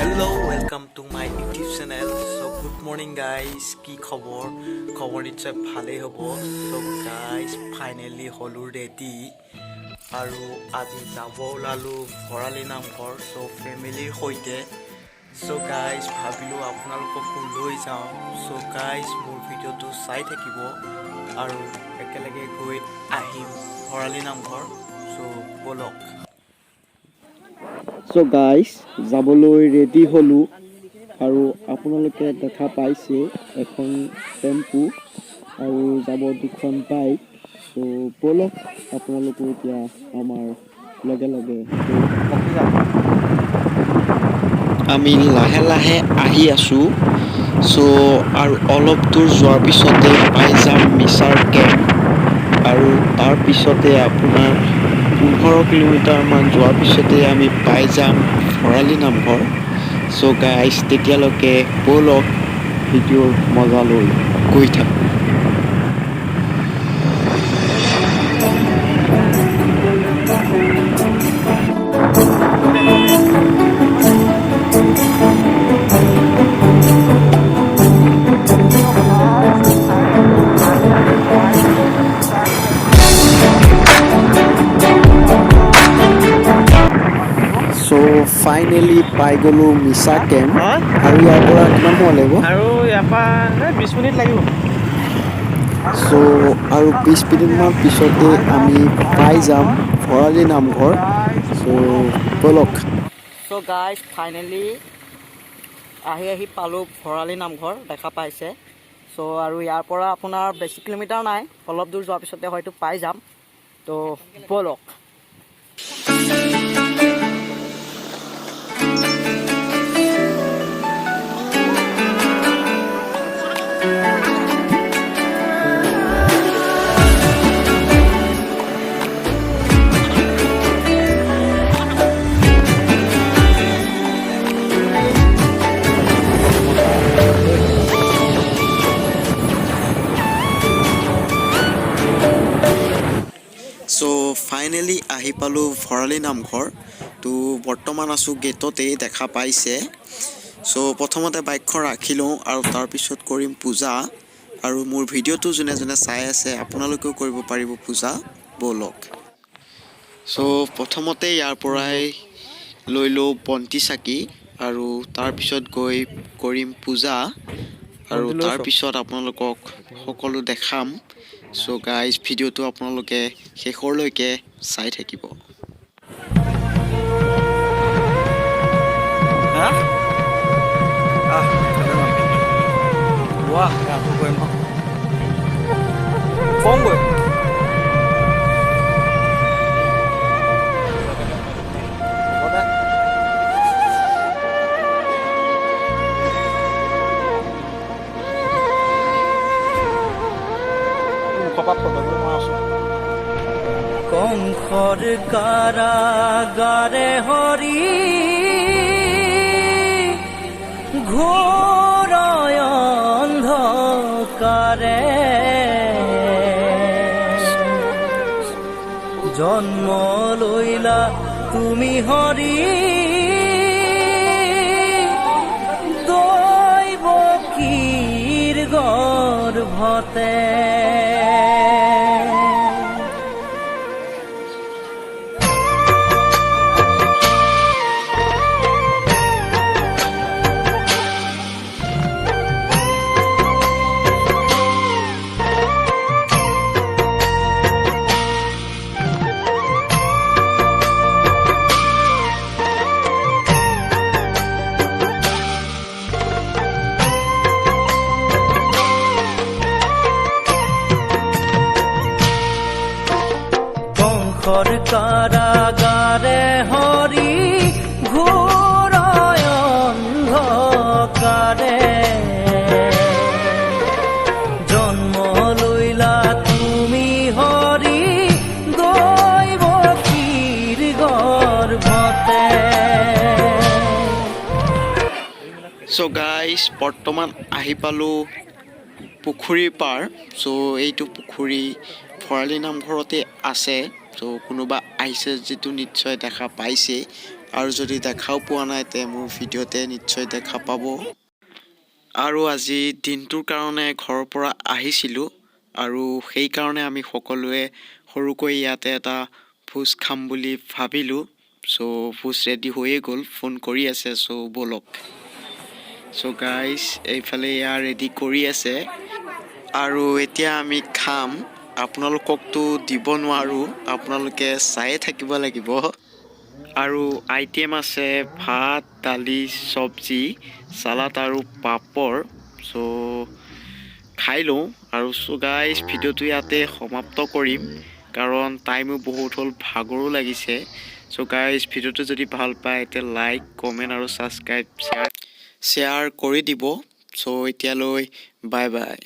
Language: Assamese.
Hello, welcome to my YouTube channel. So good morning, guys. কি খবৰ? খবৰ নিশ্চয় ভালেই হ'ব। চ' গাইজ, ফাইনেলি হ'লোঁ ৰেডি আৰু আজি যাব ওলালোঁ ভৰালি নামঘৰ, চ' ফেমিলিৰ সৈতে। চ' গাইজ, ভাবিলোঁ আপোনালোককো লৈ যাওঁ। চ' গাইজ, মোৰ ভিডিঅ'টো চাই থাকিব আৰু একেলগে গৈ আহিম ভৰালি নামঘৰ। চ' ব'লক। চ' গাইজ, যাবলৈ ৰেডি হ'লোঁ আৰু আপোনালোকে দেখা পাইছে এখন টেম্পু আৰু যাব দুখন বাইক। চ' ব'লক, আপোনালোকো এতিয়া আমাৰ লগে লগে গৈ আমি লাহে লাহে আহি আছোঁ। চ' আৰু অলপ দূৰ যোৱাৰ পিছতে পাই যাম মিছাৰ কেম্প আৰু তাৰপিছতে আপোনাৰ 15 কিলোমিটাৰমান যোৱাৰ পিছতে আমি পাই যাম ভৰালি নামঘৰ। চ' গাইজ, তেতিয়ালৈকে ব'লক, ভিডিঅ'ৰ মজা লৈ গৈ থাকোঁ। চ' ফাইনেলি পাই গ'লোঁ মিছা কেম্প। আৰু ইয়াৰ পৰা কিমান সময় লাগিব? আৰু ইয়াৰ পৰা এই 20 মিনিট লাগিব। চ' আৰু 20 মিনিটমান পিছতে আমি পাই যাম ভৰালি নামঘৰ। চ' ব'লক। চ' গাইজ, ফাইনেলি আহি আহি পালোঁ ভৰালি নামঘৰ, দেখা পাইছে। চ' আৰু ইয়াৰ পৰা আপোনাৰ বেছি কিলোমিটাৰ নাই, অলপ দূৰ যোৱাৰ পিছতে হয়তো পাই যাম। তো ব'লক। চ' ফাইনেলি আহি পালোঁ ভৰালি নামঘৰ। তো বৰ্তমান আছোঁ গেটতেই, দেখা পাইছে। চ' প্ৰথমতে বাইকখন ৰাখি লওঁ আৰু তাৰপিছত কৰিম পূজা। আৰু মোৰ ভিডিঅ'টো যোনে যোনে চাই আছে, আপোনালোকেও কৰিব পাৰিব পূজা। ব'লক। চ' প্ৰথমতে ইয়াৰ পৰাই লৈ লওঁ বন্তি চাকি আৰু তাৰপিছত গৈ কৰিম পূজা আৰু বন্তি লৈছ? তাৰপিছত আপোনালোকক সকলো দেখাম। চ' গাইজ, ভিডিঅ'টো আপোনালোকে শেষৰলৈকে চাই থাকিব। হা, আহ ৱাহ, আকৌ কৰিম কমগৈ। হ'ব দে। মুখৰ পৰা ফটো মই আছোঁ। কংসৰ কাৰাগাৰে হৰি ঘোৰ অন্ধকাৰে জন্ম লৈলা তুমি হৰি দৈৱকীৰ গৰ্ভতে। কংসৰ কাৰাগাৰে হৰি ঘোৰ অন্ধকাৰে জন্ম লৈলা তুমি হৰি দৈৱকীৰ গৰ্ভতে। চ' গাইজ, বৰ্তমান আহি পালোঁ পুখুৰীৰ পাৰ। চ' এইটো পুখুৰী ভৰালি নামঘৰতে আছে। চ' কোনোবা আহিছে যিটো নিশ্চয় দেখা পাইছেই। আৰু যদি দেখাও পোৱা নাই, তে মোৰ ভিডিঅ'তে নিশ্চয় দেখা পাব। আৰু আজি দিনটোৰ কাৰণে ঘৰৰ পৰা আহিছিলোঁ আৰু সেইকাৰণে আমি সকলোৱে সৰুকৈ ইয়াতে এটা ভোজ খাম বুলি ভাবিলোঁ। চ' ভোজ ৰেডি হৈয়ে গ'ল, ফোন কৰি আছে, চ' ব'লক। চ' গাইজ, এইফালে এয়া ৰেডি কৰি আছে আৰু এতিয়া আমি খাম। আপোনালোককতো দিব নোৱাৰোঁ, আপোনালোকে চায়ে থাকিব লাগিব। আৰু আইটেম আছে ভাত, দালি, চব্জি, চালাড আৰু পাপৰ। চ' খাই লওঁ আৰু। চ' গাইজ, ভিডিঅ'টো ইয়াতে সমাপ্ত কৰিম, কাৰণ টাইমো বহুত হ'ল, ভাগৰো লাগিছে। চ' গাইজ, ভিডিঅ'টো যদি ভাল পায় তেতিয়া লাইক, কমেণ্ট আৰু ছাবস্ক্ৰাইব, শ্বেয়াৰ কৰি দিব। চ' এতিয়ালৈ বাই বাই।